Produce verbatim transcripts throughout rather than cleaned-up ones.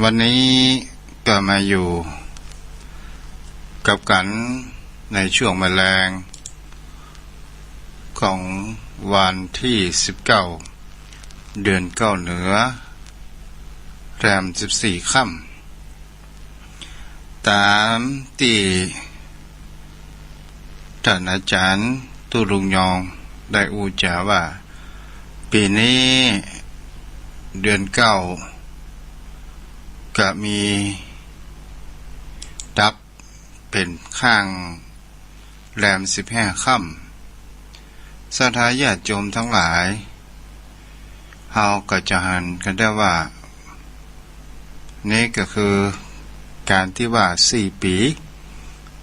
วันนี้ก็มาอยู่กับกั๋นในช่วงแมลงของวันตี้สิบเก้า เดือนเก้าเหนือ แรมสิบสี่ค่ำ ต๋ามตี้ ต้านอาจ๋ารย์ตุ๊ลุงยองได้อู้จ๋าว่า ปี๋นี้เดือนเก้าก็มีดับเป๋นข้างแรมสิบห้าค่ำ ศรัทธาญาติโยมตังหลาย เฮาก็จะหันกั๋นได้ว่า นี่ก็คือก๋านตี้ว่าสี่ปี๋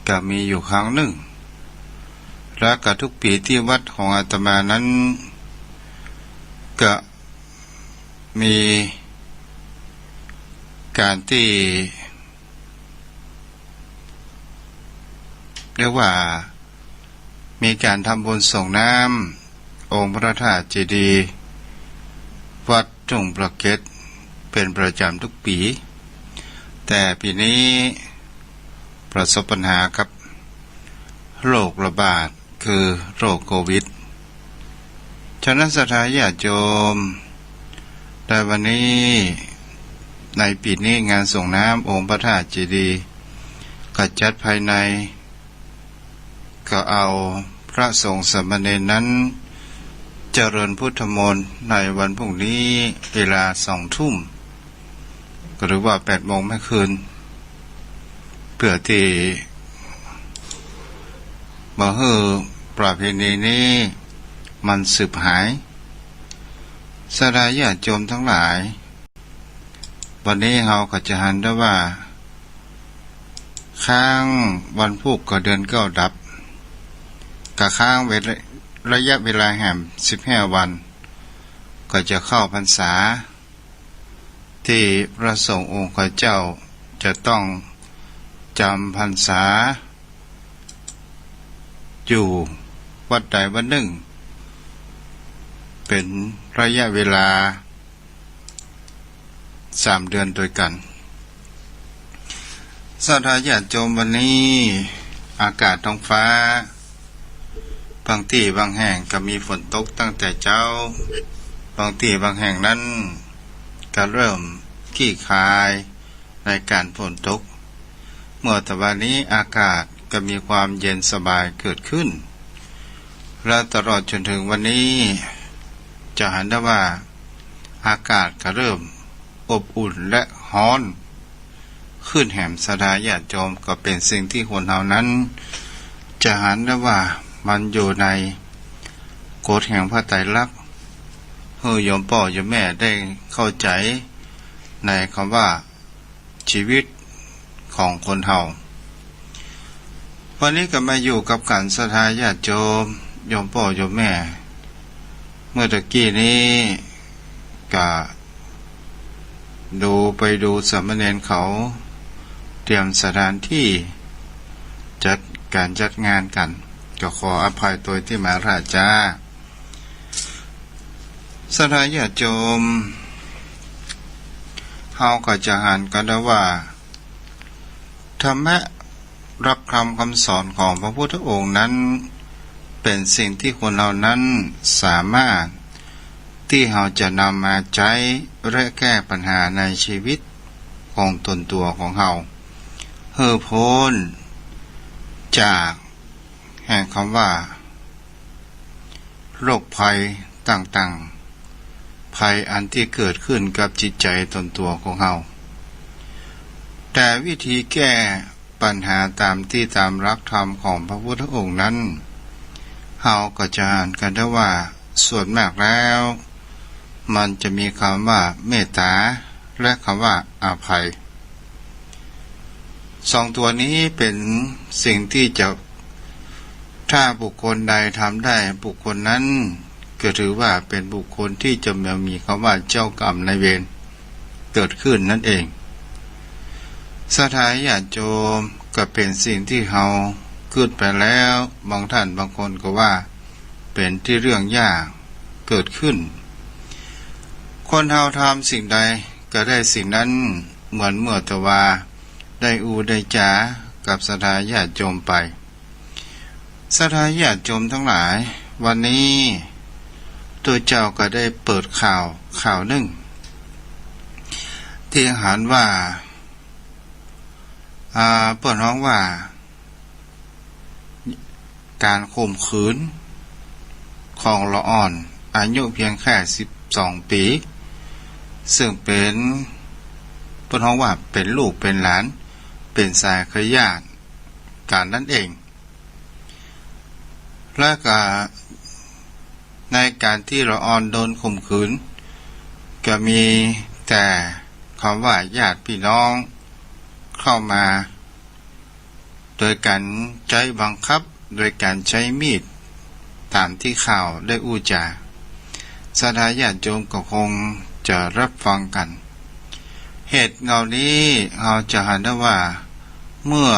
ก็มีอยู่ครั้งนึ่ง และก็ทุกปี๋ตี้วัดของอาตมานั้น ก็มีก๋านตี้ เรียกว่ามีก๋านทำบุญส่งน้ำองค์พระธาตุเจดีย์วัดทุ่งปลาเก็ดเป๋นประจ๋ำทุกปี๋ แต่ปี๋นี้ประสบปัญหากับโรคระบาดคือโรคโควิด ฉะนั้นศรัทธาญาติโยม ในวันนี้ ในปี๋นี้งานส่งน้ำองค์พระธาตุเจดีย์ก็จัดภายใน ก็เอาพระสงฆ์สามเณรนั้น เจริญพุทธมนต์ในวันพรุ่งนี้เวลาสองทุ่ม ก็ถือว่าแปดโมงเมื่อคืน เปื้อตี้บ่หื้อประเพณีนี้มันสืบหาย ศรัทธาญาติโยมตังหลาย วันนี้เฮาก็จะหันได้ว่า ค้างวันพูกก็เดือนเก้าดับ ก็ค้างเวลา ระยะเวลาแหมสิบห้าวัน ก็จะเข้าพรรษา ตี้พระสงฆ์องค์ข้าเจ้าจะต้องจ๋ำพรรษาอยู่วัดใดวัดนึ่ง เป๋นระยะเวลาสามเดือนตวยกั๋น ศรัทธาญาติโยม วันนี้อากาศท้องฟ้า บางตี้บางแห่งก็มีฝนตกตั้งแต่เจ๊า บางตี้บางแห่งนั้นก็เริ่มคลี่คลายในก๋านฝนตก เมื่อตะวันนี้อากาศก็มีความเย็นสบายเกิดขึ้น และตลอดจ๋นเถิงวันนี้ จะหันได้ว่าอากาศก็เริ่มอบอุ่นและฮ้อนขึ้นแหม ศรัทธาญาติโยม ก็เป๋นสิ่งตี้คนเฮานั้น จะหันได้ว่ามันอยู่ในกฎแห่งพระไตรลักษณ์ หื้อโยมป้อโยมแม่ได้เข้าใจ๋ในกำว่า ชีวิตของคนเฮา วันนี้ก็มาอยู่กับกั๋นศรัทธาญาติโยม โยมป้อโยมแม่ เมื่อตะกี้นี้ก็ดูไปดูสามเณรเขาเตรียมสถานตี้จัดก๋านจัดงานกั๋น ก็ขออภัยโตยตี้มาจ๊า ศรัทธาญาติโยม เฮาก็จะหันกั๋นได้ว่า ธรรมะ หลักธรรมคำสอนของพระพุทธองค์นั้น เป๋นสิ่งตี้คนเฮานั้นสามารถตี้เฮาจะนำมาใจ๊และแก้ปัญหาในชีวิตของตนตั๋วของเฮา หื้อป๊นจากแห่งกำว่า โรคภัยต่างๆ ภัยอันตี้เกิดขึ้นกับจิตใจ๋ตนตั๋วของเฮา แต่วิธีแก้ปัญหาต๋ามตี้ต๋ามหลักธรรมของพระพุทธองค์นั้น เฮาก็จะหันกั๋นได้ว่า ส่วนมากแล้ว มันจะมีกำว่าเมตต๋า และกำว่าอภัย สองตั๋วนี้เป๋นสิ่งตี้จะ ถ้าบุคคลใดทำได้ บุคคลนั้นก็ถือว่าเป๋นบุคคลตี้จะบ่มีกำว่าเจ้ากรรมนายเวรเกิดขึ้นนั่นเอง ศรัทธาญาติโยม ก็เป๋นสิ่งตี้เฮากึ๊ดไปแล้ว บางท่านบางคนก็ว่าเป๋นตี้เรื่องยากเกิดขึ้น คนเฮาทำสิ่งใดก็ได้สิ่งนั้น เหมือนเมื่อแต่ว่าได้อู้ได้จ๋ากับศรัทธาญาติโยมไป ศรัทธาญาติโยมตังหลาย วันนี้ตุ๊เจ้าก็ได้เปิดข่าวข่าวนึ่ง ตี้หันว่า อ่า เปิ้นฮ้องว่า ก๋านข่มขืนของละอ่อนอายุเปียงแค่สิบสองปี๋ ซึ่งเป๋น เปิ้นฮ้องว่าเป๋นลูกเป๋นหลาน เป๋นสายเครือญาติกั๋นนั้นเอง และก็ในก๋านตี้ละอ่อนโดนข่มขืน ก็มีแต่กำว่าญาติปี้น้องเข้ามา โดยก๋านใจ๊บังคับ โดยก๋านใจ๊มีด ต๋ามตี้ข่าวได้อู้จ๋า ศรัทธาญาติโยมก็คงจะฮับฟังกั๋น เหตุเหล่านี้เฮาจะหันได้ว่า เมื่อ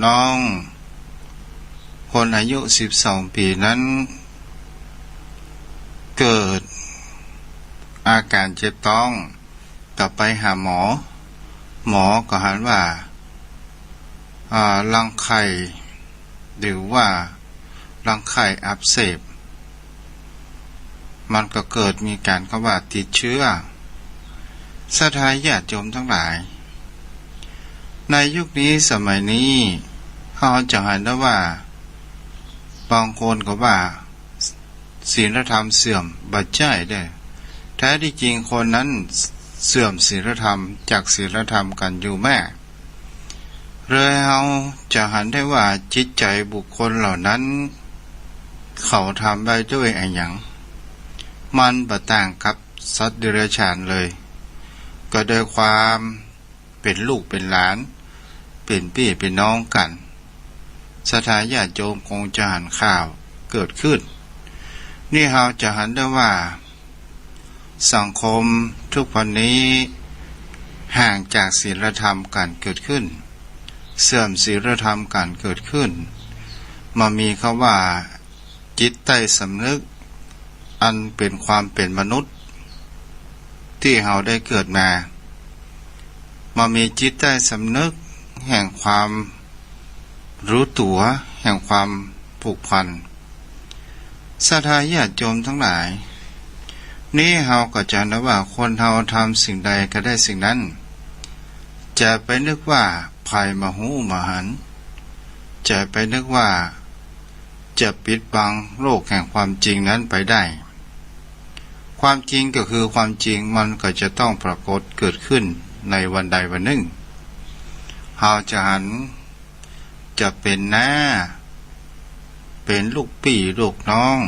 น้องคนอายุสิบสองปี๋นั้น เกิดอาก๋านเจ็บต๊อง ก็ไปหาหมอ หมอก็หันว่า อ่า รังไข่ หรือว่ารังไข่อักเสบ มันก็เกิดมีก๋านกำว่าติดเชื้อ ศรัทธาญาติโยมตังหลาย ในยุคนี้สมัยนี้ เฮาจะหันได้ว่า บางคนก็ว่า ศีลธรรมเสื่อม บ่ใจ้เน่อ แท้ตี้จริงคนนั้นเสื่อมศีลธรรมจากศีลธรรมกั๋นอยู่แม่ เลยเฮาจะหันได้ว่าจิตใจ๋บุคคลเหล่านั้น เขาทำไปด้วยอะหยัง มันบ่ต่างกับสัตว์เดรัจฉานเลย ก็โดยความเป๋นลูกเป๋นหลาน เป๋นปี้เป๋นน้องกั๋น ศรัทธาญาติโยมคงจะหันข่าวเกิดขึ้น นี่เฮาจะหันได้ว่า สังคมทุกวันนี้ห่างจากศีลธรรมกั๋นเกิดขึ้น เสื่อมศีลธรรมกั๋นเกิดขึ้น มันมีกำว่าจิตใต้สำนึก อันเป๋นความเป๋นมนุษย์ ตี้เฮาได้เกิดมา มันมีจิตใต้สำนึกแห่งความรู้ตั๋ว แห่งความผูกพัน ศรัทธาญาติโยมตังหลาย นี่เฮาก็จะหันได้ว่าคนเฮาทำสิ่งใดก็ได้สิ่งนั้น จะไปนึกว่าใผบ่ฮู้บ่หัน จะไปนึกว่าจะปิดบังโลกแห่งความจริงนั้นไปได้ ความจริงก็คือความจริง มันก็จะต้องปรากฏเกิดขึ้นในวันใดวันนึ่ง เฮาจะหัน จะเป๋นน้า เป๋นลูกปี้ลูกน้อง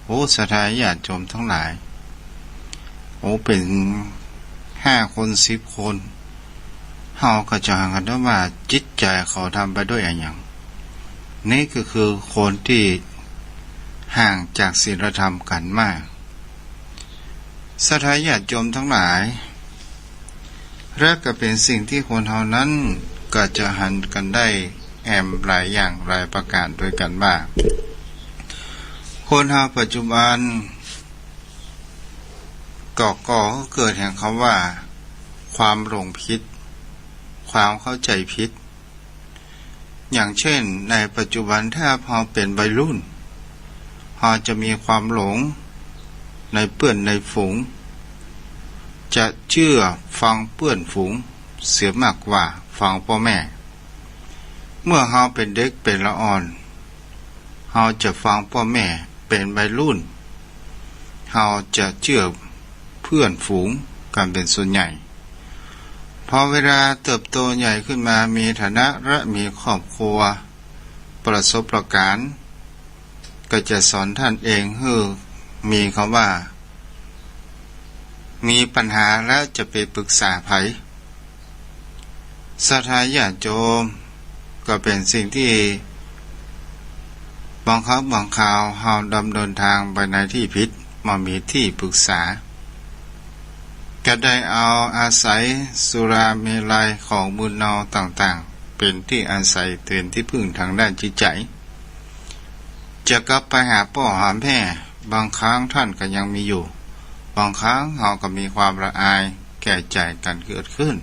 โอ้ ศรัทธาญาติโยมตังหลาย โอ้ เป๋นห้าคนสิบคน เฮาก็จะหันกั๋นได้ว่าจิตใจ๋เขาทำไปด้วยอะหยัง นี่ก็คือคนตี้ห่างจากศีลธรรมกั๋นมาก ศรัทธาญาติโยมตังหลาย และก็เป๋นสิ่งตี้คนเฮานั้นก็จะหันกั๋นได้แอมหลายอย่างหลายประก๋านตวยกั๋นว่า คนเฮาปัจจุบัน ก็ก่อหื้อเกิดแห่งกำว่า ความหลงผิด ความเข้าใจ๋ผิด อย่างเช่น ในปัจจุบันถ้าเฮาเป๋นวัยรุ่น เฮาจะมีความหลงในเปื้อนในฝูง จะเจื้อฟังเปื้อนฝูงเสียมากกว่าฟังป้อแม่ เมื่อเฮาเป๋นเด็กเป๋นละอ่อน เฮาจะฟังป้อแม่ เป๋นวัยรุ่น เฮาจะเจื้อเปื้อนฝูงกั๋นเป๋นส่วนใหญ่ พอเวลาเติบโตใหญ่ขึ้นมา มีฐานะและมีครอบครัว ประสบประก๋าน ก็จะสอนต้านเองหื้อมีกำว่า มีปัญหาแล้วจะไปปรึกษาใผ ศรัทธาญาติโยม ก็เป๋นสิ่งตี้บางครั้งบางคราวเฮาดำเนินตางไปในตี้ผิด บ่มีตี้ปรึกษา ก็ได้เอาอาศัยสุราเมรัยของมึนเมาต่างๆ เป๋นตี้อาศัยเป๋นตี้พึ่งตางด้านจิตใจ๋ จะกลับไปหาป้อหาแม่ บางครั้งต้านก็ยังมีอยู่ บางครั้งเฮาก็มีความละอายแก่ใจ๋กั๋นเกิดขึ้น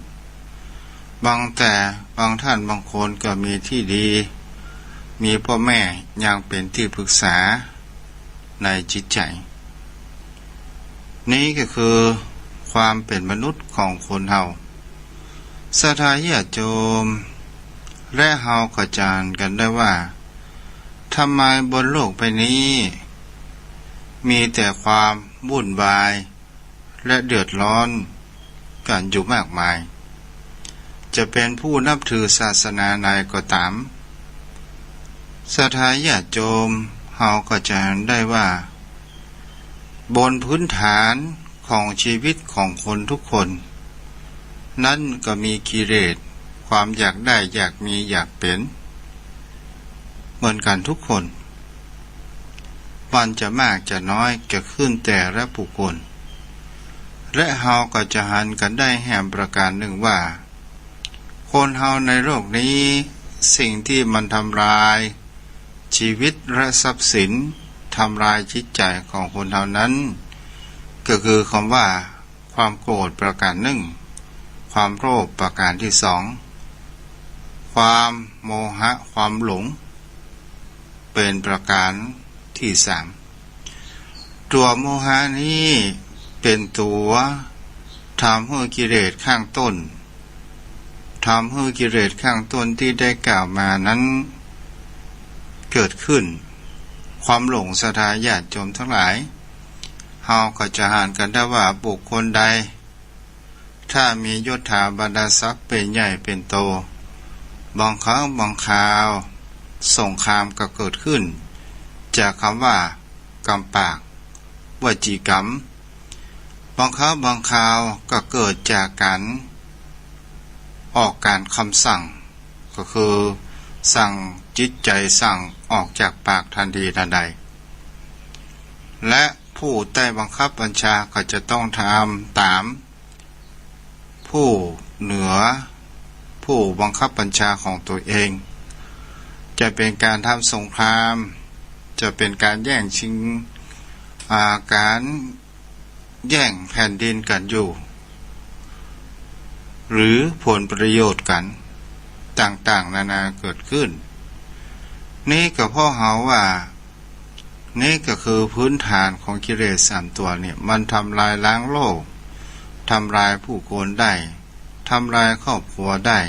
บางแต่บางท่านบางคนก็มีตี้ดี มีป้อแม่ยังเป๋นตี้ปรึกษาในจิตใจ๋ นี้ก็คือความเป๋นมนุษย์ของคนเฮา ศรัทธาญาติโยม และเฮาก็จะหันกั๋นได้ว่า ทำไมบนโลกใบนี้ มีแต่ความวุ่นวาย และเดือดร้อนกั๋นอยู่มากมาย จะเป๋นผู้นับถือศาสนาใดก็ต๋าม ศรัทธาญาติโยม เฮาก็จะหันได้ว่า บนพื้นฐานของชีวิตของคนทุกคน นั้นก็มีกิเลส ความอยากได้ อยากมี อยากเป๋น เหมือนกั๋นทุกคน มันจะมากจะน้อยก็ขึ้นแต่ละบุคคล และเฮาก็จะหันกั๋นได้แหมประก๋านนึ่งว่า คนเฮาในโลกนี้ สิ่งตี้มันทำลายชีวิตและทรัพย์สิน ทำลายจิตใจ๋ของคนเฮานั้น ก็คือคำว่า ความโกรธประก๋านนึ่ง ความโลภประก๋านตี้สอง ความโมหะ ความหลง เป๋นประก๋านตี้สาม ตั๋วโมหะนี้เป๋นตั๋วทำหื้อกิเลสข้างต้น ทำหื้อกิเลสข้างต้นตี้ได้กล่าวมานั้นเกิดขึ้น ความหลง ศรัทธาญาติโยมตังหลาย เฮาก็จะหันกั๋นได้ว่าบุคคลใด ถ้ามียศถาบรรดาศักดิ์เป๋นใหญ่เป๋นโต บางครั้งบางคราว สงครามก็เกิดขึ้น จากกำว่า กำปาก วจีกรรม บางครั้งบางคราวก็เกิดจากก๋านออกก๋านกำสั่ง ก็คือสั่งจิตใจ๋สั่งออกจากปากตันทีตันใด และผู้ใต้บังคับบัญชาก็จะต้องทำต๋าม ผู้เหนือผู้บังคับบัญชาของตั๋วเอง จะเป๋นก๋านทำสงคราม จะเป๋นก๋านแย่งชิง อ่า ก๋านแย่งแผ่นดินกั๋นอยู่ หรือผลประโยชน์กั๋น ต่างๆ นานาเกิดขึ้น นี้ก็เพราะเฮาว่า นี้ก็คือพื้นฐานของกิเลสสามตั๋วเนี่ย มันทำลายล้างโลก ทำลายผู้คนได้ ทำลายครอบครัวได้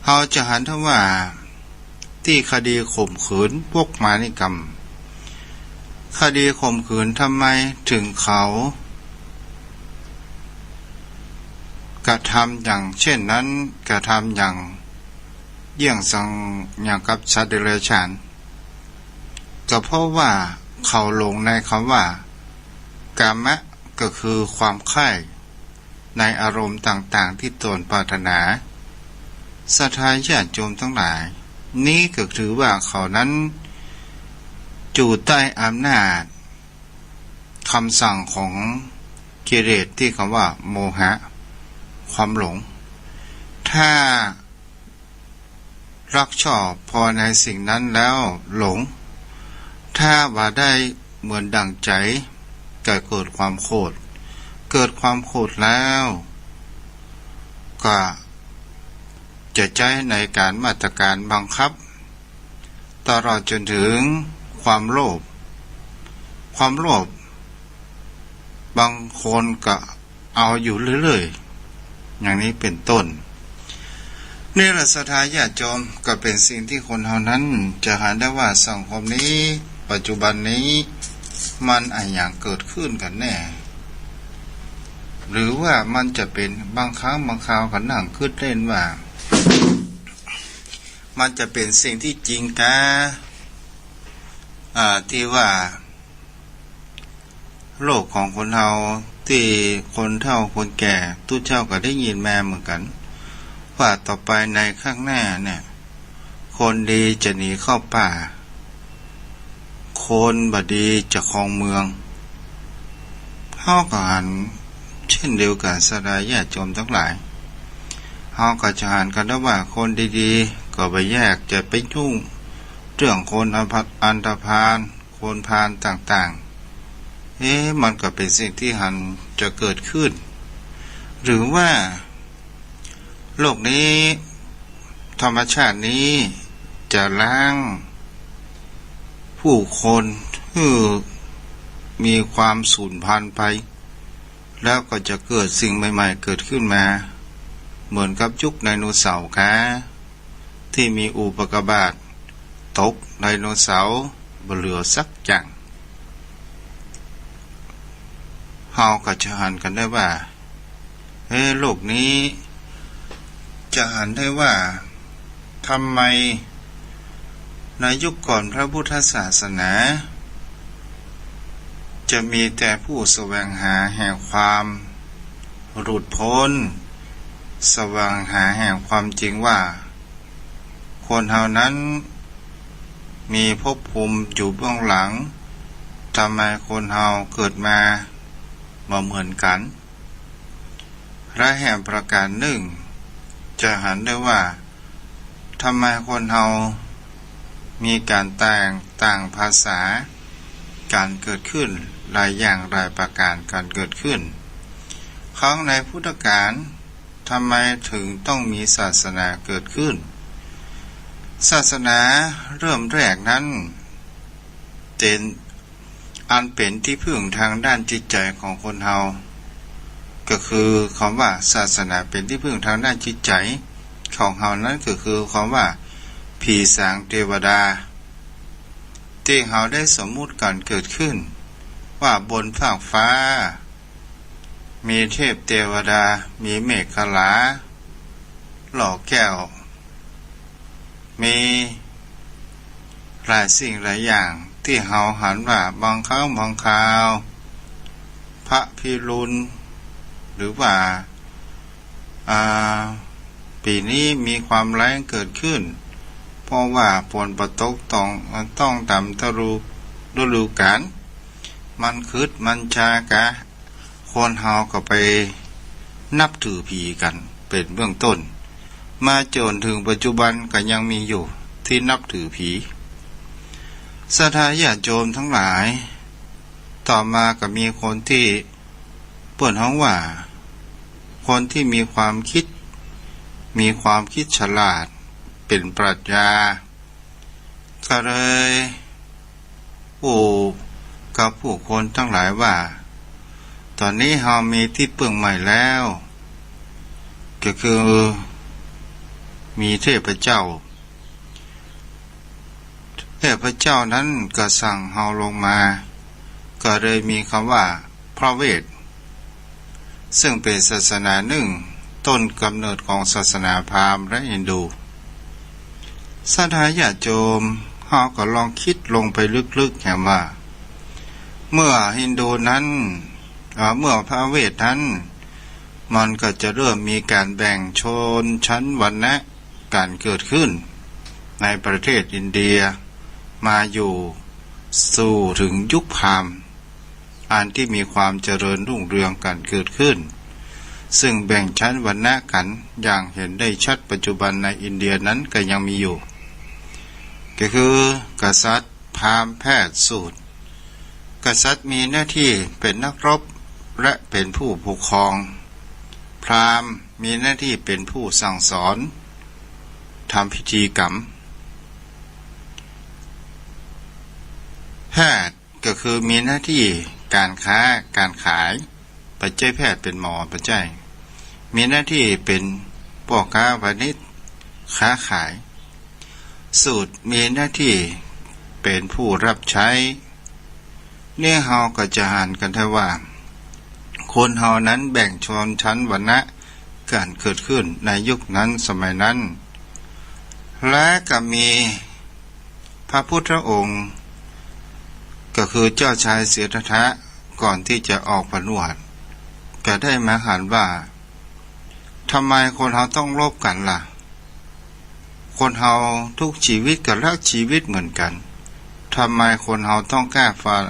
เฮาจะหันได้ว่า ตี้คดีข่มขืนปกมานิกรรม คดีข่มขืนทำไมถึงเขา กระทำอย่างเช่นนั้น กระทำอย่างเยี่ยงสัง อย่างกับสัตว์เดรัจฉาน ก็เพราะว่าเขาหลงในคำว่า กามะ ก็คือความใคร่ในอารมณ์ต่างๆ ตี้ตนปรารถนา ศรัทธาญาติโยมตังหลาย นี้ก็ถือว่าเขานั้นอยู่ใต้อำนาจ กำสั่งของกิเลสตี้กำว่าโมหะ ความหลง ถ้ารักชอบพอในสิ่งนั้นแล้วหลง ถ้าบ่ได้เหมือนดั่งใจ๋ ก็เกิดความโขด เกิดความโขดแล้ว ก็จะใจ๊ในก๋านมาตรก๋านบังคับ ตลอดจ๋นเถิงความโลภ ความโลภ บางคนก็เอาอยู่เรื่อยๆ อย่างนี้เป๋นต้น นี่แหละศรัทธาญาติโยม ก็เป๋นสิ่งตี้คนเฮานั้นจะหันได้ว่าสังคมนี้ ปัจจุบันนี้ มันอะหยังเกิดขึ้นกั๋นแน่ หรือว่ามันจะเป๋น บางครั้งบางคราวก็นั่งกึ๊ดเล่นว่า มันจะเป๋นสิ่งตี้จริงกา อ่า ตี้ว่า โลกของคนเฮา ตี้คนเฒ่าคนแก่ ตุ๊เจ้าก็ได้ยินมาเหมือนกั๋น ว่าต่อไปในข้างหน้าเนี่ย คนดีจะหนีเข้าป่า คนบ่ดีจะครองเมือง เฮาก็หันเช่นเดียวกั๋น ศรัทธาญาติโยมตังหลาย เฮาก็จะหันกั๋นได้ว่าคนดีๆ ก็บ่อยากจะไปยุ่งเรื่องคนอันธพาล คนพาลต่างๆ เอ๊ะ มันก็เป๋นสิ่งตี้หันจะเกิดขึ้น หรือว่า โลกนี้ ธรรมชาตินี้จะล้างผู้คนหื้อมีความสูญพันธุ์ไป แล้วก็จะเกิดสิ่งใหม่ๆ เกิดขึ้นมา เหมือนกับยุคไดโนเสาร์กา ตี้มีอุกกาบาตตก ไดโนเสาร์บ่เหลือสักอย่าง เฮาก็จะหันกั๋นได้ว่า เอ๊ะ โลกนี้ จะหันได้ว่า ทำไมในยุคก่อนพระพุทธศาสนา จะมีแต่ผู้แสวงหาแห่งความหลุดพ้น แสวงหาแห่งความจริงว่า คนเฮานั้นมีภพภูมิอยู่เบื้องหลัง ทำไมคนเฮาเกิดมาบ่เหมือนกั๋น และแหมประการนึ่ง จะหันได้ว่า ทำไมคนเฮามีก๋านต่าง ต่างภาษา ก๋านเกิดขึ้นหลายอย่างหลายประก๋านก๋านเกิดขึ้น ครั้งในพุทธกาล ทำไมถึงต้องมีศาสนาเกิดขึ้น ศาสนาเริ่มแรกนั้น เป๋น อันเป๋นตี้พึ่งทางด้านจิตใจ๋ของคนเฮา ก็คือคำว่าศาสนาเป๋นตี้พึ่งทางด้านจิตใจ๋ของเฮานั้น ก็คือคำว่า ผีสางเตวดา ตี้เฮาได้สมมุติก๋านเกิดขึ้น ว่าบนฟากฟ้า มีเทพเตวดา มีเมขลา หล่อแก้ว มีหลายสิ่งหลายอย่าง ตี้เฮาหันว่าบางครั้งบางคราว พระพิรุณ หรือว่า อ่า ปี๋นี้มีความแล้งเกิดขึ้น เพราะว่าฝนบ่ตกต้อง ต้องต๋ามฤดู ฤดูก๋าล มันขึดมันชากา คนเฮาก็ไปนับถือผีกั๋นเป๋นเบื้องต้น มาจ๋นเถิงปัจจุบันก็ยังมีอยู่ตี้นับถือผี ศรัทธาญาติโยมทั้งหลาย ต่อมาก็มีคนตี้เปิ้นฮ้องว่า คนตี้มีความคิด มีความคิดฉลาด เป๋นปรัชญา ก็เลยอู้กับผู้คนทั้งหลายว่า ต๋อนนี้เฮามีตี้เปิ้งใหม่แล้ว ก็คือมีเทพเจ้า เทพเจ้านั้นก็สั่งเฮาลงมา ก็เลยมีกำว่าพระเวท ซึ่งเป๋นศาสนานึ่ง ต้นก๋ำเนิดของศาสนาพราหมณ์และฮินดู ศรัทธาญาติโยม เฮาก็ลองกึ๊ดลงไปลึกๆ แหมว่า เมื่อฮินดูนั้น เอ่อ เมื่อพระเวทนั้น มันก็จะเริ่มมีก๋านแบ่งชนชั้นวรรณะก๋านเกิดขึ้น ในประเทศอินเดีย มาอยู่สู่เถิงยุคพราหมณ์ อันตี้มีความเจริญรุ่งเรืองก๋านเกิดขึ้น ซึ่งแบ่งชั้นวรรณะกั๋นอย่างเห็นได้ชัดปัจจุบันในอินเดียนั้นก็ยังมีอยู่ ก็คือกษัตริย์ พราหมณ์ แพทย์ สูตร กษัตริย์มีหน้าตี้เป๋นนักรบและเป๋นผู้ปกครอง พราหมณ์มีหน้าตี้เป๋นผู้สั่งสอน ทำพิธีกรรม แพทย์ ก็คือมีหน้าตี้ก๋านค้าก๋านขาย บ่ใจ้แพทย์เป๋นหมอ บ่ใจ้ มีหน้าตี้เป๋นป้อค้าพาณิชย์ ค้าขาย สูตรมีหน้าตี้เป๋นผู้รับใจ๊ นี่เฮาก็จะหันกั๋นได้ว่า คนเฮานั้นแบ่งชนชั้นวรรณะก๋านเกิดขึ้นในยุคนั้นสมัยนั้น และก็มีพระพุทธองค์ ก็คือเจ้าชายสิทธัตถะ ก่อนตี้จะออกผนวช ก็ได้มาหันว่า ทำไมคนเฮาต้องรบกั๋นล่ะ คนเฮาทุกจีวิตก็ฮักจีวิตเหมือนกั๋น ทำไมคนเฮาต้องฆ่าฟัน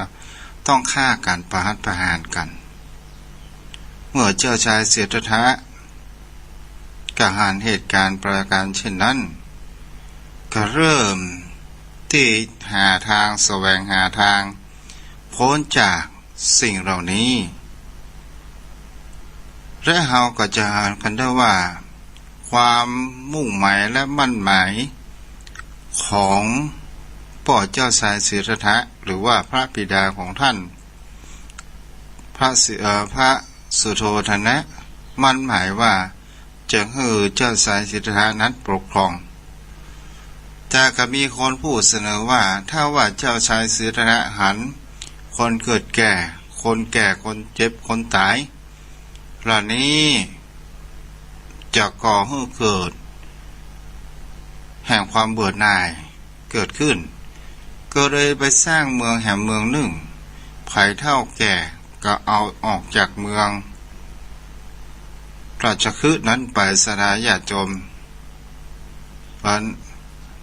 ต้องฆ่ากั๋น ประหัตประหารกั๋น เมื่อเจ้าชายสิทธัตถะ ก็หันเหตุก๋ารณ์ประก๋ารเช่นนั้น ก็เริ่มตี้หาตาง แสวงหาตาง ป๊นจากสิ่งเหล่านี้ และเฮาก็จะหันกั๋นได้ว่า ความมุ่งหมายและมั่นหมายของป้อเจ้าชายสิทธัตถะ หรือว่าพระบิดาของต้าน พระสิ- เอ่อ พระสุโธทนะ มั่นหมายว่าจะหื้อเจ้าชายสิทธัตถะนั้นปกครอง แต่ก็มีคนผู้เสนอว่า ถ้าว่าเจ้าชายสิทธัตถะหันคนเกิดแก่ คนแก่ คนเจ็บ คนต๋าย เหล่านี้จะก่อหื้อเกิดแห่งความเบื่อหน่ายเกิดขึ้น ก็เลยไปสร้างเมืองแหมเมืองนึ่ง ใผเฒ่าแก่ก็เอาออกจากเมืองราชคฤห์นั้นไป ศรัทธาญาติโยม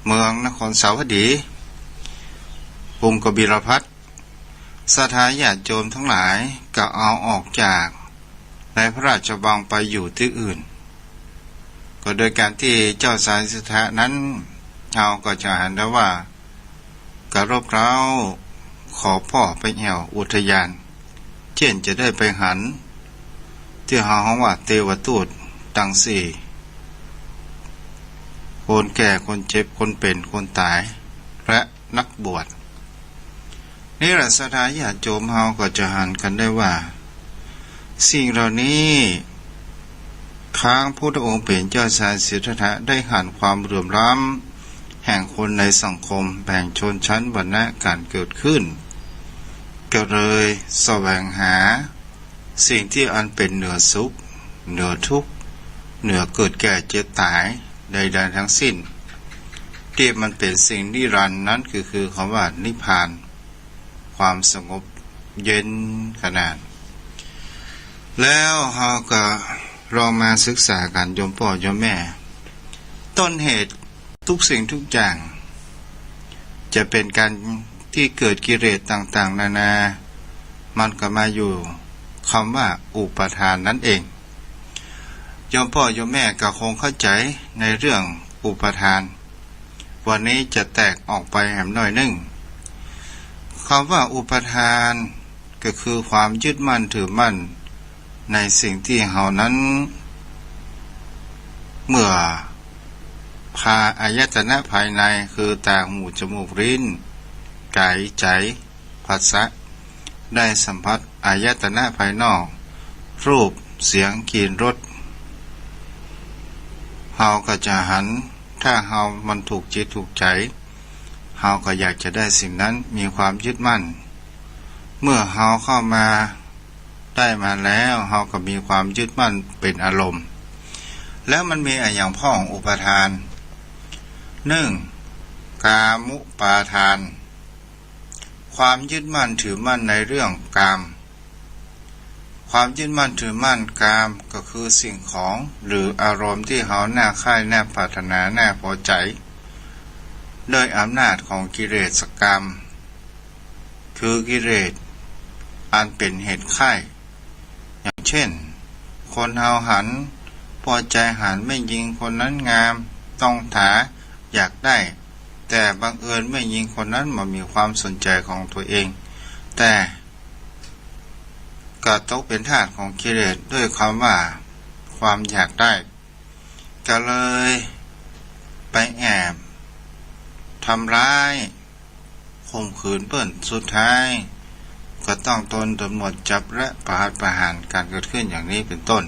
เมืองนครสาวัตถี กรุงกบิลพัสดุ์ ศรัทธาญาติโยมทั้งหลายก็เอาออกจากในพระราชวังไปอยู่ตี้อื่น ก็โดยก๋านตี้เจ้าชายสิทธัตถะนั้น เฮาก็จะหันได้ว่า ก็รบเร้าขอป้อไปแอ่วอุทยาน เจี่ยนจะได้ไปหันตี้เฮาฮ้องว่าเตวทูตตังสี่ คนแก่ คนเจ็บ คนเป๋น คนต๋าย และนักบวช นี่แหละศรัทธาญาติโยมเฮาก็จะหันกั๋นได้ว่า สิ่งเหล่านี้ ครั้งพุทธองค์เป๋นเจ้าชายสิทธัตถะได้หันความเหลื่อมล้ำแห่งคนในสังคม แบ่งชนชั้นวรรณะก๋านเกิดขึ้น ก็เลยแสวงหาสิ่งตี้อันเป๋นเหนือสุข เหนือทุกข์ เหนือเกิดแก่เจ็บต๋ายใดๆ ทั้งสิ้น ตี้มันเป๋นสิ่งนิรันดร์ นั้นก็คือคำว่านิพพาน ความสงบเย็นขนาด แล้วเฮาก็ลองมาศึกษากั๋นโยมป้อโยมแม่ ต้นเหตุทุกสิ่งทุกอย่าง จะเป๋นก๋านตี้เกิดกิเลสต่างๆ นานา มันก็มาอยู่คำว่าอุปาทานนั้นเอง โยมป้อโยมแม่ก็คงเข้าใจ๋ในเรื่องอุปาทาน วันนี้จะแตกออกไปแหมหน้อยนึ่ง คำว่าอุปาทานก็คือความยึดมั่นถือมั่นในสิ่งตี้เฮานั้น เมื่อพาอายตนะภายในคือต๋า หู จมูก ลิ้น ก๋าย ใจ๋ ผัสสะ ได้สัมผัสอายตนะภายนอก รูป เสียง กลิ่น รส เฮาก็จะหัน ถ้าเฮามันถูกจิตถูกใจ๋ เฮาก็อยากจะได้สิ่งนั้น มีความยึดมั่น เมื่อเฮาเข้ามาได้มาแล้ว เฮาก็มีความยึดมั่นเป๋นอารมณ์ แล้วมันมีอะหยังพ่องอุปาทาน นึ่ง กามุปาทาน ความยึดมั่นถือมั่นในเรื่องกาม ความยึดมั่นถือมั่นกามก็คือสิ่งของหรืออารมณ์ตี้เฮาน่าใคร่ น่าปรารถนา น่าพอใจ๋ ด้วยอำนาจของกิเลสกาม คือกิเลสอันเป๋นเหตุใคร่ อย่างเช่น คนเฮาหัน พอใจ๋หันแม่ญิงคนนั้นงาม ต้องถา อยากได้ แต่บังเอิญแม่ญิงคนนั้นบ่มีความสนใจ๋ของตั๋วเอง แต่ก็ตกเป๋นทาสของกิเลสด้วยคำว่าความอยากได้ ก็เลยไปแอบทำร้าย ข่มขืนเปิ้น สุดท้ายก็ต้องโดนต๋ำรวจจับและประหัตประหารก๋านเกิดขึ้นอย่างนี้เป๋นต้น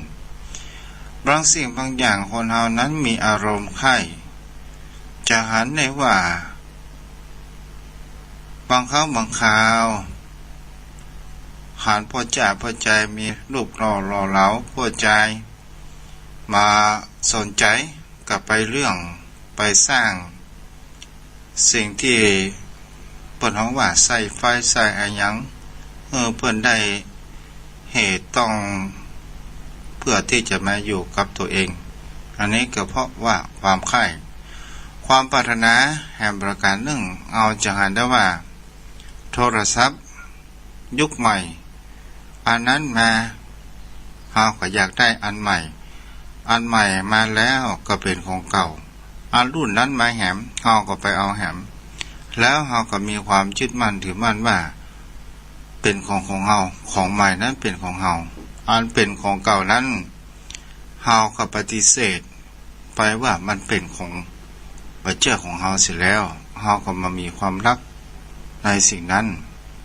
บางสิ่งบางอย่างคนเฮานั้นมีอารมณ์ใคร่ จะหันได้ว่า บางครั้งบางคราว หันป้อจ้าป้อจาย มีรูปหล่อหล่อเหลา ป้อจายมาสนใจ๋ ก็ไปเรื่องไปสร้างสิ่งตี้เปิ้นฮ้องว่าใส้ไฟใส้อะหยัง หื้อเปิ้นได้เหตุต้อง เพื่อตี้จะมาอยู่กับตั๋วเอง อันนี้ก็เพราะว่าความใคร่ ความปรารถนาแหมประก๋านนึ่ง เฮาจะหันได้ว่า โทรศัพท์ยุคใหม่ อันนั้นมา เฮาก็อยากได้อันใหม่ อันใหม่มาแล้วก็เป๋นของเก่า อันรุ่นนั้นมาแหม เฮาก็ไปเอาแหม แล้วเฮาก็มีความยึดมั่นถือมั่นว่า เป๋นของของเฮา ของใหม่นั้นเป๋นของเฮา อันเป๋นของเก่านั้น เฮาก็ปฏิเสธ ไปว่ามันเป๋นของบ่าเจื้อของเฮาเสียแล้ว เฮาก็บ่มีความฮักในสิ่งนั้น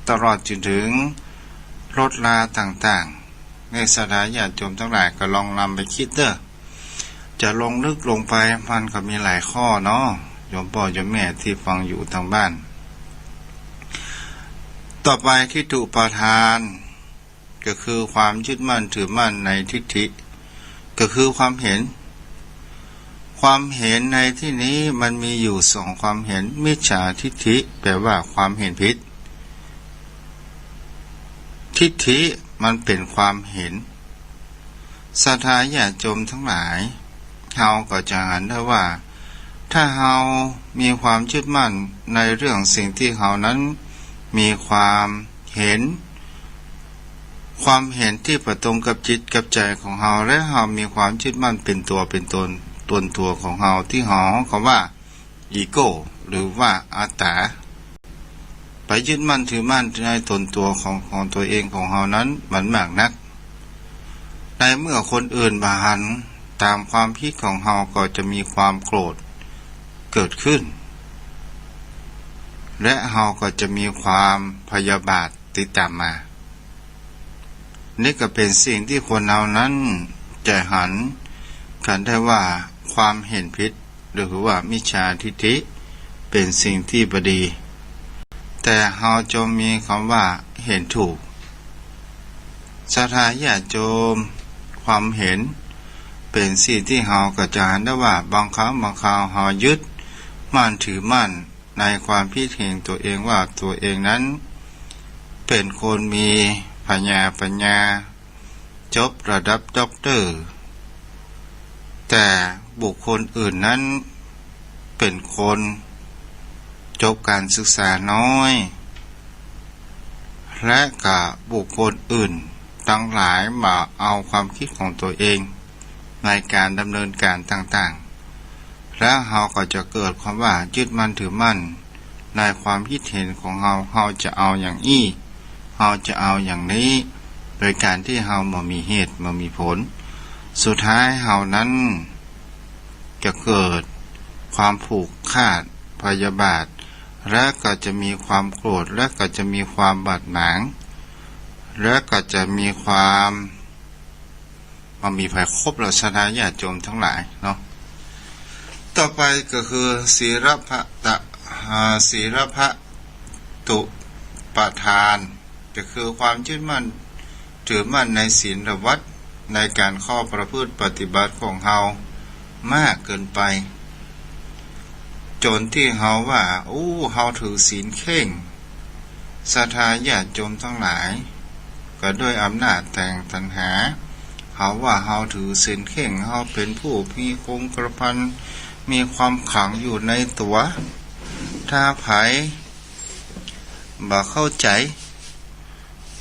ตลอดจนเถิงรถราต่างๆ นี่ศรัทธาญาติโยมตังหลายก็ลองนำไปกึ๊ดเต๊อะ จะลงลึกลงไปมันก็มีหลายข้อเนาะ โยมป้อโยมแม่ตี้ฟังอยู่ตางบ้าน ต่อไปทิฏฐุปาทาน ก็คือความยึดมั่นถือมั่นในทิฏฐิ ก็คือความเห็น ความเห็นในตี้นี้มันมีอยู่สองความเห็น มิจฉาทิฏฐิ แปลว่าความเห็นผิด ทิฏฐิมันเป๋นความเห็น ศรัทธาญาติโยมตังหลาย เฮาก็จะหันได้ว่า ถ้าเฮามีความยึดมั่นในเรื่องสิ่งตี้เฮานั้นมีความเห็น ความเห็นตี้บ่ตรงกับจิตกับใจ๋ของเฮา และเฮามีความยึดมั่นเป๋นตั๋วเป๋นต๋น ต๋นตั๋วของเฮา ตี้เฮาก็ว่าอีโก้ หรือว่าอัตตา ไปยึดมั่นถือมั่นในต๋นตั๋วของ ของตั๋วเองของเฮานั้นมันมากนัก ในเมื่อคนอื่นบ่หันต๋ามความกึ๊ดของเฮาก็จะมีความโกรธเกิดขึ้น และเฮาก็จะมีความพยาบาทติดต๋ามมา นี่ก็เป๋นสิ่งตี้คนเฮานั้นจะหันกั๋นได้ว่าความเห็นผิด หรือว่ามิจฉาทิฏฐิเป๋นสิ่งตี้บ่ดี แต่เฮาจงมีกำว่าเห็นถูก ศรัทธาญาติโยม ความเห็นเป๋นสิ่งตี้เฮาก็จะหันได้ว่าบางครั้งบางคราวเฮายึดมั่นถือมั่นในความกึ๊ดเห็นตั๋วเองว่าตั๋วเองนั้นเป๋นคนมีผญาปั๋ญญา จบระดับด็อกเตอร์ แต่บุคคลอื่นนั้นเป๋นคนจบก๋านศึกษาน้อย และก็บุคคลอื่นตังหลายบ่เอาความกึ๊ดของตั๋วเองในก๋านดำเนินก๋านต่างๆ แล้วเฮาก็จะเกิดความว่ายึดมั่นถือมั่น ในความกึ๊ดเห็นของเฮา เฮาจะเอาอย่างอี้ เฮาจะเอาอย่างนี้ โดยก๋านตี้เฮาบ่มีเหตุบ่มีผล สุดท้ายเฮานั้นจะเกิดความผูกขาดพยาบาท และก็จะมีความโกรธ และก็จะมีความบาดหมาง และก็จะมีความ บ่มีใผคบแล้ว ศรัทธาญาติโยมตังหลายเนาะ ต่อไปก็คือศีลพัตตะ อ่า ศีลพัตตุปาทาน ก็คือความยึดมั่นถือมั่นในศีลวัตร ในก๋านข้อประพฤติปฏิบัติของเฮามากเกินไป จ๋นตี้เฮาว่า อู้ เฮาถือศีลเคร่ง ศรัทธาญาติโยมตังหลาย ก็ด้วยอำนาจแห่งตัณหา เฮาว่าเฮาถือศีลเคร่ง เฮาเป๋นผู้มีคงกระพัน มีความขลังอยู่ในตั๋ว ถ้าใผบ่เข้าใจ๋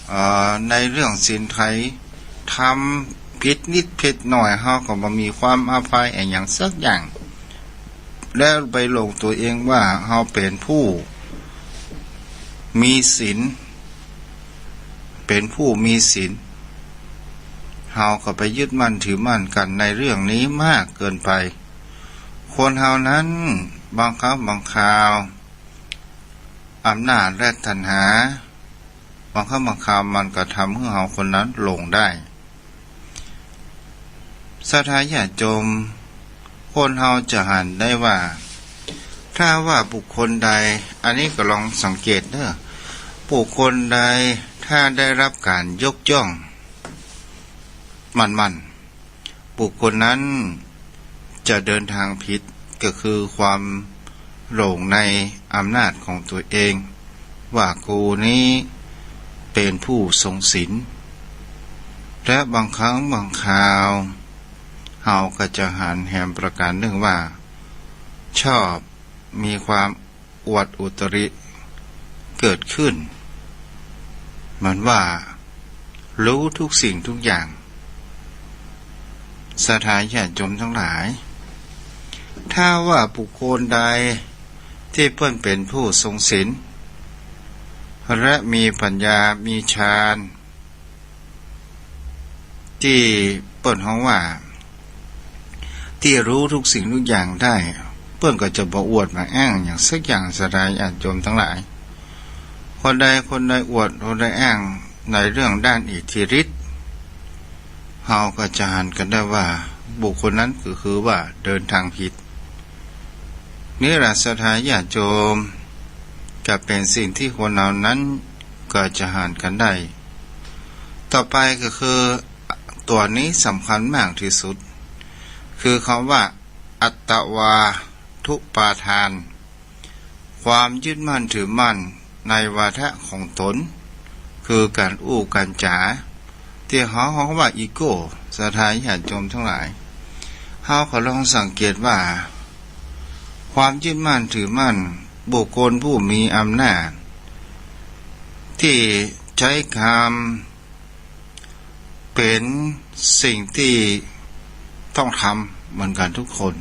เอ่อ ในเรื่องศีลไถ ทำผิดนิดผิดหน่อย เฮาก็บ่มีความอภัยอะหยังสักอย่าง แล้วไปหลงตั๋วเองว่าเฮาเป๋นผู้มีศีล เป๋นผู้มีศีล เฮาก็ไปยึดมั่นถือมั่นกั๋นในเรื่องนี้มากเกินไป คนเฮานั้นบางครั้งบางคราว อำนาจและตัณหา บางครั้งบางคราวมันก็ทำหื้อเฮาคนนั้นหลงได้ ศรัทธาญาติโยม คนเฮาจะหันได้ว่า ถ้าว่าบุคคลใด อันนี้ก็ลองสังเกตเน่อ บุคคลใดถ้าได้ฮับก๋านยกย่องมั่นๆ บุคคลนั้นจะเดินตางผิด ก็คือความหลงในอำนาจของตั๋วเอง ว่ากูนี้เป๋นผู้ทรงศีล และบางครั้งบางคราว เฮาก็จะหันแหมประก๋านนึ่งว่า ชอบมีความ อวดอุตริเกิดขึ้น เหมือนว่ารู้ทุกสิ่งทุกอย่าง ศรัทธาญาติโยมตังหลาย ถ้าว่าบุคคลใดตี้เปิ้นเป๋นผู้ทรงศีล และมีปัญญา มีฌาน ตี้เปิ้นฮ้องว่า ตี้ฮู้กู้สิ่งกู้อย่างได้ เปิ้นก็จะบ่อวดบ่อ้างหยังสักอย่าง ศรัทธาญาติโยมตังหลาย คนใดคนใดอวดคนใดอ้างในเรื่องด้านอิทธิฤทธิ์ เฮาก็จะหันกั๋นได้ว่าบุคคลนั้นก็คือว่าเดินตางผิด นี่แหละศรัทธาญาติโยม ก็เป๋นสิ่งตี้คนเฮานั้นก็จะหันกั๋นได้ ต่อไปก็คือ ตั๋วนี้สำคัญมากตี้สุด คือกำว่า อัตตวาทุปาทาน ความยึดมั่นถือมั่นในวาทะของตน คือก๋านอู้ก๋านจ๋า ตี้เฮาฮ้องว่าอีโก้ ศรัทธาญาติโยมตังหลาย เฮาก็ลองสังเกตว่า ความยึดมั่นถือมั่น บุคคลผู้มีอำนาจ ตี้ใจ๊กำ เป๋นสิ่งตี้ต้องทำเหมือนกั๋นกู้คน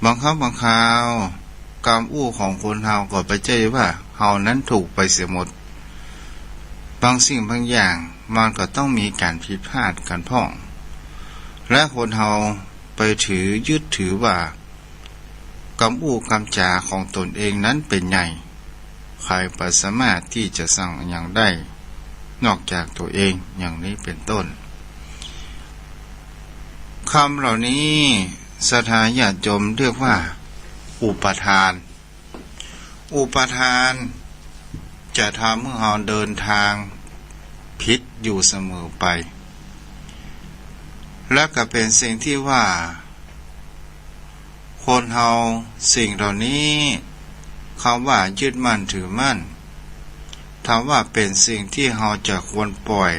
บางครั้งบางคราว กำอู้ของคนเฮาก็บ่ใจ้ว่าเฮานั้นถูกไปเสียหมด บางสิ่งบางอย่างมันก็ต้องมีก๋านผิดพลาดกั๋นพ่อง และคนเฮาไปถือยึดถือว่า กำอู้กำจ๋าของตนเองนั้นเป๋นใหญ่ ใผบ่สามารถตี้จะสั่งหยังได้ นอกจากตั๋วเอง อย่างนี้เป๋นต้น กำเหล่านี้ศรัทธาญาติโยมเรียกว่า อุปาทาน อุปาทานจะทำหื้อเฮาเดินตางผิดอยู่เสมอไป และก็เป๋นสิ่งตี้ว่า คนเฮาสิ่งเหล่านี้ กำว่ายึดมั่นถือมั่น ถามว่าเป๋นสิ่งตี้เฮาจะควรปล่อย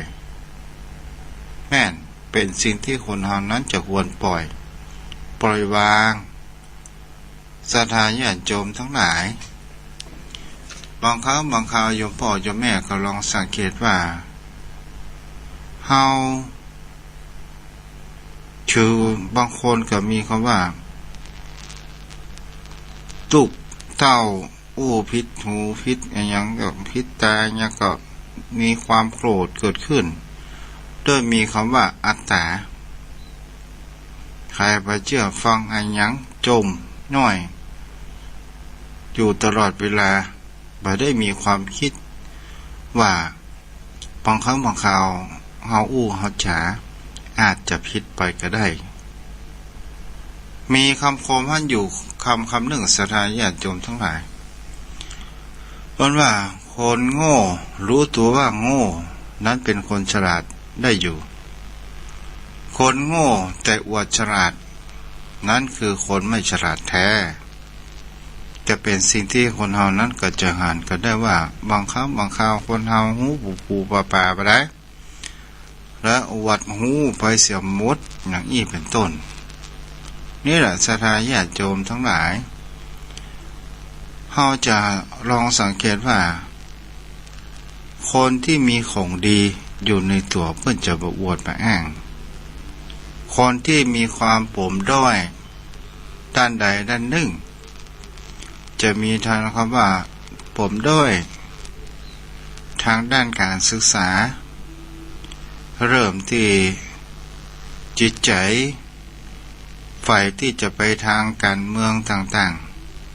แม่น เป๋นสิ่งตี้คนเฮานั้นจะควรปล่อย ปล่อยวาง ศรัทธาญาติโยมตังหลาย บางครั้งบางคราวโยมป้อโยมแม่ก็ลองสังเกตว่า เฮา คือบางคนก็มีกำว่า ตุ๊กเต้า อู้ผิดหูผิดอะหยังก็ผิดตาอะหยังก็มีความโกรธเกิดขึ้น โดยมีกำว่าอัตต๋า ใผบ่เจื้อฟังอะหยังจ่มน้อย อยู่ตลอดเวลา บ่ได้มีความกึ๊ดว่า บางครั้งบางคราวเฮาอู้เฮาจ๋า อาจจะผิดไปก็ได้ มีกำคมหั้นอยู่กำกำนึ่ง ศรัทธาญาติโยมตังหลาย เปิ้นว่า คนโง่ฮู้ตั๋วว่าโง่ นั้นเป๋นคนฉลาดได้อยู่ คนโง่แต่อวดฉลาด นั้นคือคนไม่ฉลาดแท้ จะเป๋นสิ่งตี้คนเฮานั้นก็จะหันกั๋นได้ว่า บางครั้งบางคราวคนเฮาฮู้ปูปูปาปาบ่ได้ และอวดฮู้ไปเสียหมด อย่างอี้เป๋นต้น นี่แหละศรัทธาญาติโยมตังหลาย เฮาจะลองสังเกตว่า คนตี้มีของดีอยู่ในตั๋วเปิ้นจะบ่อวดบ่อ้าง คนตี้มีความปมด้อยด้านใดด้านนึ่ง จะมีตางกำว่าปมด้อยตางด้านก๋านศึกษา เริ่มตี้จิตใจ๋ ใฝ่ตี้จะไปตางก๋านเมืองต่าง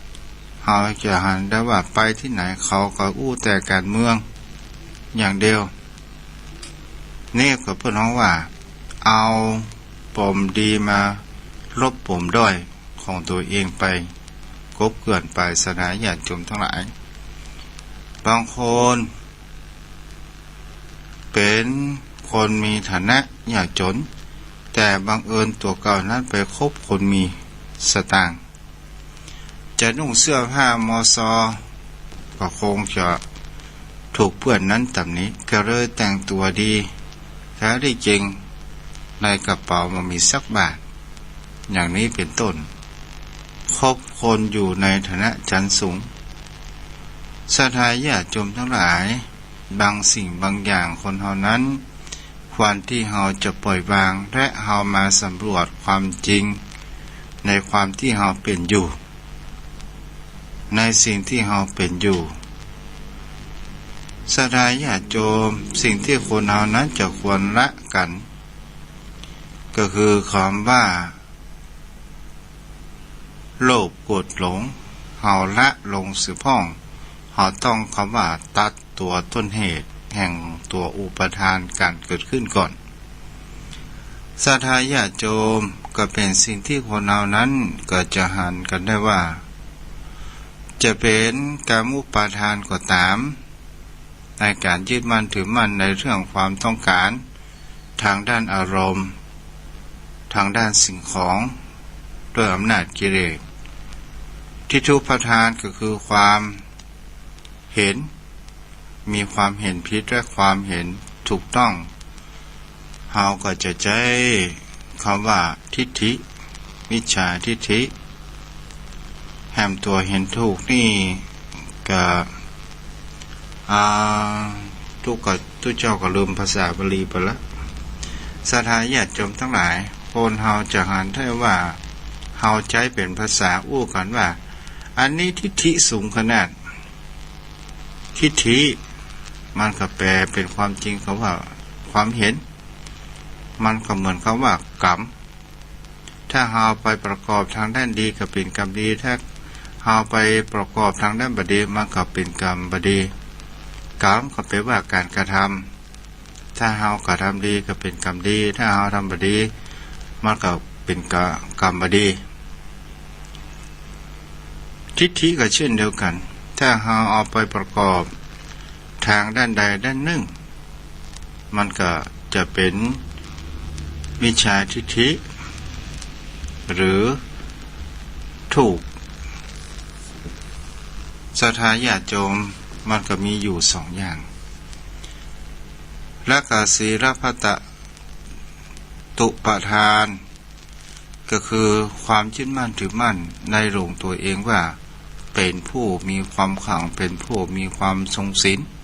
ๆ เฮาจะหันได้ว่าไปตี้ไหนเขาก็อู้แต่ก๋านเมืองอย่างเดียว นี่ก็เปิ้นฮ้องว่า เอาปมดีมาลบปมด้อยของตั๋วเองไป กลบเกลื่อนไป ศรัทธาญาติโยมตังหลาย บางคนเป๋นคนมีฐานะยากจ๋น แต่บังเอิญตั๋วเก่านั้นไปคบคนมีสตางค์ จะนุ่งเสื้อผ้ามอซอ ก็คงจะถูกเปื้อนนั้นต๋ำหนิ ก็เลยแต่งตั๋วดี แท้ตี้จริงในกระเป๋าบ่มีสักบาท อย่างนี้เป๋นต้น คบคนอยู่ในฐานะจั๊นสูง ศรัทธาญาติโยมตังหลาย บางสิ่งบางอย่างคนเฮานั้น ควรตี้เฮาจะปล่อยวาง และเฮามาสำรวจความจริงในความตี้เฮาเป๋นอยู่ ในสิ่งตี้เฮาเป๋นอยู่ ศรัทธาญาติโยม สิ่งตี้คนเฮานั้นจะควรละกั๋น ก็คือกำว่า โลภโกรธหลง เฮาละลงเสียพ่อง เฮาต้องกำว่าตัดตั๋วต้นเหตุแห่งตั๋วอุปาทานก๋านเกิดขึ้นก่อน ศรัทธาญาติโยม ก็เป๋นสิ่งตี้คนเฮานั้นก็จะหันกั๋นได้ว่า จะเป๋นก๋ามอุปาทานก็ต๋าม ในก๋านยึดมั่นถือมั่นในเรื่องความต้องก๋าน ตางด้านอารมณ์ ตางด้านสิ่งของ ด้วยอำนาจกิเลส ทิฏฐุปาทานก็คือความเห็น มีความเห็นผิดและความเห็นถูกต้อง เฮาก็จะใจ๊กำว่าทิฏฐิ มิจฉาทิฏฐิ แหมตั๋วเห็นถูกนี่ก็ อ่า ตุ๊กะ ตุ๊เจ้าก็ลืมภาษาบาลีไปละ ศรัทธาญาติโยมตังหลาย คนเฮาจะหันได้ว่า เฮาใจ๊เป๋นภาษาอู้กั๋นว่า อันนี้ทิฏฐิสูงขนาด ทิฏฐิ มันก็แปลเป๋นความจริงกำว่าความเห็น มันก็เหมือนกำว่ากรรม ถ้าเฮาไปประกอบตางด้านดีก็เป๋นกรรมดี ถ้าเฮาไปประกอบตางด้านบ่ดี มันก็เป๋นกรรมบ่ดี กรรมก็แปลว่าก๋านกระทำ ถ้าเฮากระทำดีก็เป๋นกรรมดี ถ้าเฮาทำบ่ดี มันก็เป๋นกะ กรรมบ่ดี ทิฏฐิก็เช่นเดียวกั๋น ถ้าเฮาเอาไปประกอบตางด้านใดด้านนึ่ง มันก็จะเป๋นมิจฉาทิฏฐิ หรือถูก ศรัทธาญาติโยม มันก็มีอยู่สองอย่าง และก็ศีลพัตตุปาทาน ก็คือความยึดมั่นถือมั่นในหลงตั๋วเองว่าเป๋นผู้มีความขลัง เป๋นผู้มีความทรงศีล